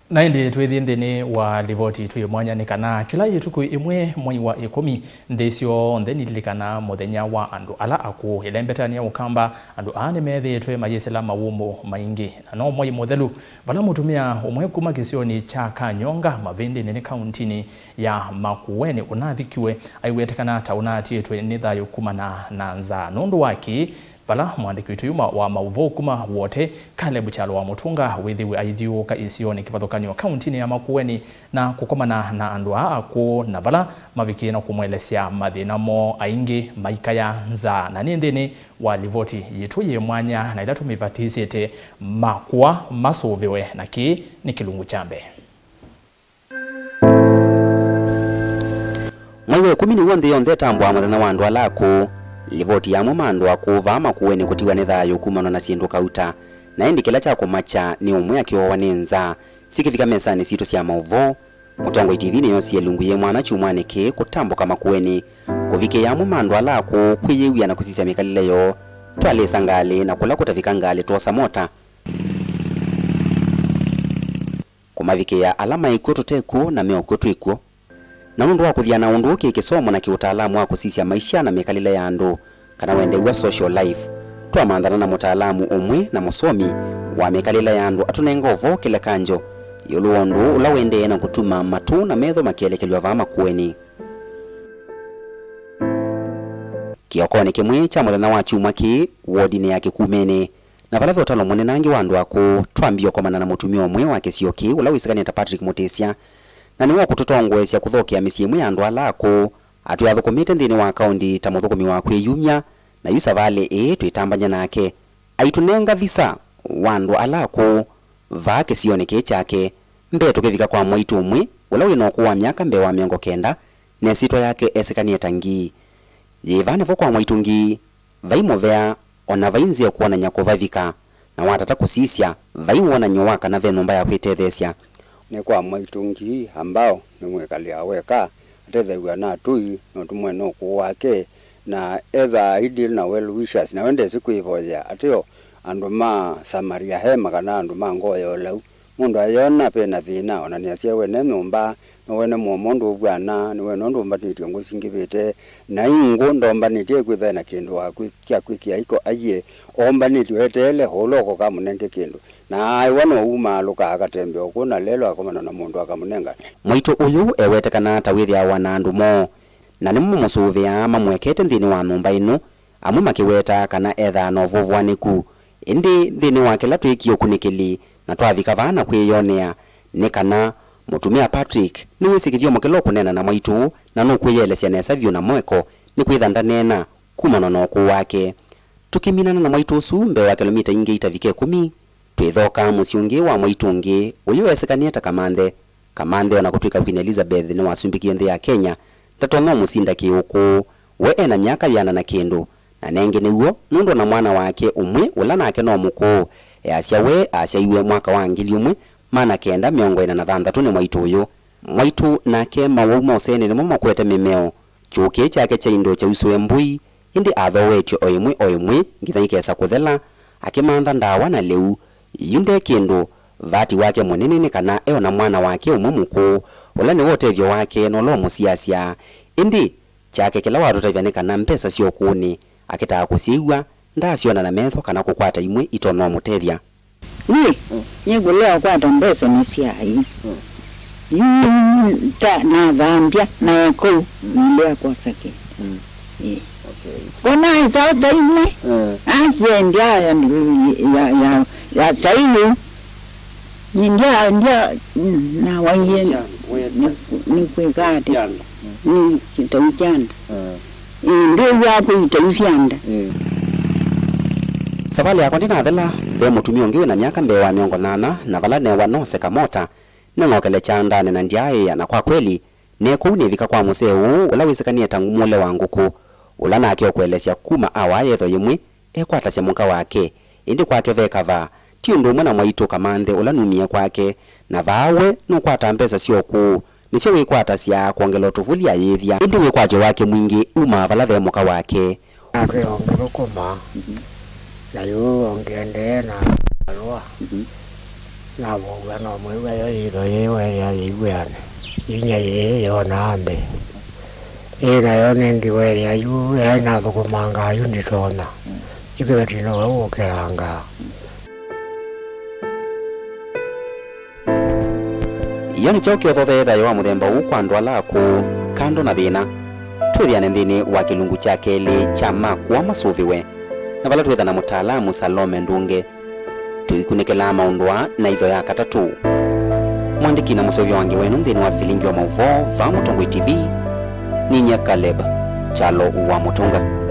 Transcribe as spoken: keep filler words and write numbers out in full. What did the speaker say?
Na ĩndĩ twĩthi nthĩnĩ wa livoti twĩ mwanya nĩ kana kĩla ĩtukũ ĩmwe mwei wa ĩkũmi, nthĩ syonthe nililikanaa mũthenya wa andũ ala akũũ. Ĩlembetanĩ ya Ũkamba, andũ aa nĩmethĩĩtwe mayĩsĩla mawũmũ maingĩ. Na no mwei mũthelu, vala mũtumĩa ũmwe kuma kĩsionĩ kya Kanyonga, Mavĩndĩnĩ nĩ kauntinĩ ya Makueni, ũnathikiwe aiwetĩkana ta ũnaatĩtwe nĩ thayũ kumana na nzaa. Nũndũ wa kĩĩ, vala mwandĩki witũ yuma wa maũvoo kuma Wote, Caleb Kyalo wa Mũtũnga, wĩthĩwe aithyũũka isionĩ kĩvathũkany'o kauntinĩ ya Makueni na kũkomana na andũ aa akũũ, na vala mavikie na kũmũelesya mathĩna moo, aingĩ maikaya nzaa. Na nĩ nthĩnĩ wa livoti yitũ yĩ mwanya na ĩla tũmĩvatĩsĩte Makũa Masũvĩwe, na kĩĩ nĩ kĩlungu kya mbee. Mwai wa ĩkũmi nĩw'o nthĩ yonthe ĩtambũaa mũthenya wa andũ ala akũũ. Livoti ya amwe ma andũ akũũ vaa Makueni kũtiwa nĩ thayũ kumana na syĩndũ kauta, na ĩndĩ kĩla kya kũmakya nĩ ũmwe akĩoawa nĩ nzaa, syĩkĩvika mesanĩ sitũ sya maũvoo. Mũtongoi T V nĩyosie lungu yĩ mwana kyumwanĩ kĩĩ kũtambũka Makueni, kũvikĩĩa amwe ma andũ ala akũũ kwĩyĩw'a na kũsisya mĩkalĩle yoo. Twalĩsa ngalĩ, na kũla kũtavika ngalĩ twosa mota. Kũmavikĩĩa ala maĩ kw'o tũte kw'o na me o kw'o twĩ kw'o. Na nũndũ wa kũthiana ũndũ ũũ kĩ kĩsomo na kĩũtaalamu wa kũsisya maisha na mĩkalĩle ya andũ, kana wendew'a social life, twamanthana na mũtaalamu ũmwe na mũsomi wa mĩkalĩle ya andũ atũnenga ũvoo kĩlekanjo ĩũlũ wa ũndũ ũla ũendee na kũtuma matũ na metho makelekelywa vaa Makueni. Kĩokonĩ kĩmwe kya mũthenya wa kyumwa kĩĩ, wodinĩ ya Kĩkumĩnĩ, na vala ve ũtalo mũnenangi wa andũ akũũ, twambie ũkomana na mũtumĩa ũmwe wa kĩsio kĩĩ ũla wĩsĩkanĩe ta Patrick Mũtĩsya, na nĩwe ũkũtũtongoesya kũthokea mĩsyĩ ĩmwe ya andũ ala akũũ, atwĩathũkũmĩte nthĩnĩ wa kaũnti ta mũthũkũmi wa kwĩyumya, na yu savalĩ ĩĩ twĩtambany'a nake. Aitũnenga visa wa andũ ala akũũ vaa kĩsionĩ kĩĩ kyake. Mbee tũkĩvika kwa mwaitũ ũmwe ũla wĩ na ũkũũ wa myaka mbee wa mĩongo kenda, na ĩsyĩtwa yake esĩkanĩe ta Ngii. Yĩva nĩvo kwa mwaitũ Ngii, vai mũvea, o na vai nzĩa kwonany'a kũvavika, na watata kũsisya, vai wonany'o wa kana ve nyũmba ya kwĩtetheesya. Nĩ kwa mwaitũ Ngii ambao nĩ mwĩkalĩaa weka, atethew'a na atũi nũndũ mwene ũkũũ wake, na ethaa ideal na well wishers, nawe ndesĩ kwĩvoyea. Ateo andũ ma Samaria hema kana andũ ma ngoo ya ũlau. Mũndũ ayona ve na thĩna, o na nĩasyaĩwe ne nyũmba, nĩwene mũomo ũndũ ũvw'ana, nĩwene ũndũ ũmbanĩtye ngũ singĩvĩte, na ingũ ndombanĩtye ĩkwĩtha ena kĩndũ wa kwĩ-, kya kwĩkĩa iko aiye, ombanĩtye eteele o ũla ũkoka amũnenge kĩndũ. Na aaĩwa no umaalũka akatembea ũkũ na lelo akomana na mũndũ akamũnenga. Mwaitũ ũyũ ewetekana ta wĩthĩawa na andũ moo, na nĩmo mamũsũvĩaa mamũekete nthĩnĩ wa nyũmba ĩno, amwe makĩweta kana ethaa na ũvũvũanĩku. Ĩndĩ nthĩnĩ wa kĩla twĩkie ũkunĩkĩli na twavika vaa na kwĩyonea, nĩ kana mũtumĩa Patrick nĩwĩsĩ kĩthyomo kĩla ũkũneena na mwaitũ na nũkwĩyelesya nesa vyũ na mweko, nĩkwĩtha ndaneena kumana na ũkũũ wake. Tũkĩminana na mwaitũ ũsu mbee wa kĩlomita ingĩ itavika ĩkũmi, twĩthoka mũsyĩ ũngĩ wa mwaitũ ũngĩ ũyũ wesĩkanĩe ta Kamanthe. Kamanthe, o na kũtw'ĩka Queen Elizabeth nĩwasumbĩkie nthĩ ya Kenya, ndatonya ũmũsinda kĩ-ũkũũ. We e na myaka yĩana na kĩndũ, na nengĩ nĩ w'o, nũndũ o na mwana wake ũmwe, ũla nake no mũkũũ, easya we asyaiwe mwaka wa ngili ĩmwe maana kenda mĩongo ĩna na thanthatũ nĩ mwaitũ ũyũ. Mwaitũ nake mawau ma ũseenĩ nĩmo makwete mĩmeo. Kyũkĩ kyake kya indo kyausũe mbũi, ĩndĩ athoweetye o ĩmwe o ĩmwe nginya ikesa kũthela, akĩmantha ndawa na lĩu. Yu nde kĩndũ, vaati wake mũnene nĩ kana eona mwana wake ũmwe mũkũũ, ũla nĩwe ũtethyo wake na ũla ũmũsiasya. Ĩndĩ kyake kĩla watũtavya nĩ kana mbesa sya ũkũũnĩ akĩtaa kũsyĩw'a, ndaasyona na metho kana kũkwata imwe itonya ũmũtethya. Nĩ, nĩkũlea ũkwata mbesa nĩ sya ai. Yu ta nathambya nae kũu, ilea kwosa kĩ. Ĩ. Kona ĩsa ta imwe, asyendya ya, ya, ya, ya ta iyu. Nĩ ndya, ndya, mm, na waiye nĩ, nĩ kwĩka atĩ. Nĩ kĩtau kya nda. Ĩ, ndwĩw'aa kwĩ itau sya nda. Savalĩ yakwa ndĩnathela, ve mũtumĩa ũngĩ wĩ na myaka mbee wa mĩongo nyanya, na vala neewa nose kamota, nĩng'okele kyandanĩ na ndyaaĩa, na kwa kweli, ne kũu nĩvika kwa mũsee ũũ, ũla wĩsĩkanĩe ta mũle wa ngũkũ, ũla nake ũkũelesya kuma awaa yetho yĩmwe, ekwatasya mũka wake, ĩndĩ kwake ve kavaa, ti ũndũ ũmwe na mwaitũ Kamanthe ũla numie kwake, na vaa we nũkwataa mbesa sya ũkũũ, nĩsyo wĩkwatasya kwongela ũtũvũli ayĩthya, ĩndĩ wĩkwatyo wake mwingĩ umaa vala ve mũka wake. Nake ongĩthũkũma, na yu ongĩendee na valũa. Namũw'a no mwĩw'a yo yĩtho yĩĩ weethĩa yĩiw'ĩane, inya yĩĩ yonaa nthĩ. Ĩĩ nayo nĩ ndiweethĩa yu yaĩ nathũkũmangaa yu nditonya. Yu kĩveti nowe ũkĩlangaa. Yo nĩ kyaũ kĩothothee thayũ wa mũthemba ũũ kwa andũ ala akũũ? Kando na thĩna, twĩthĩane nthĩnĩ wa kĩlungu kya kelĩ kya Makũa Masũvĩwe, na vala twĩtha na mũtaalamu Salome Ndunge. Tũikunĩkĩlaa maũndũ aa na itho ya katatũ. Mwandĩki na mũseũvya wa ngewa ĩno nthĩnĩ wa vilingi wa maũvoo vaa Mũtongoi T V, ninyie Caleb Kyalo wa Mũtũnga.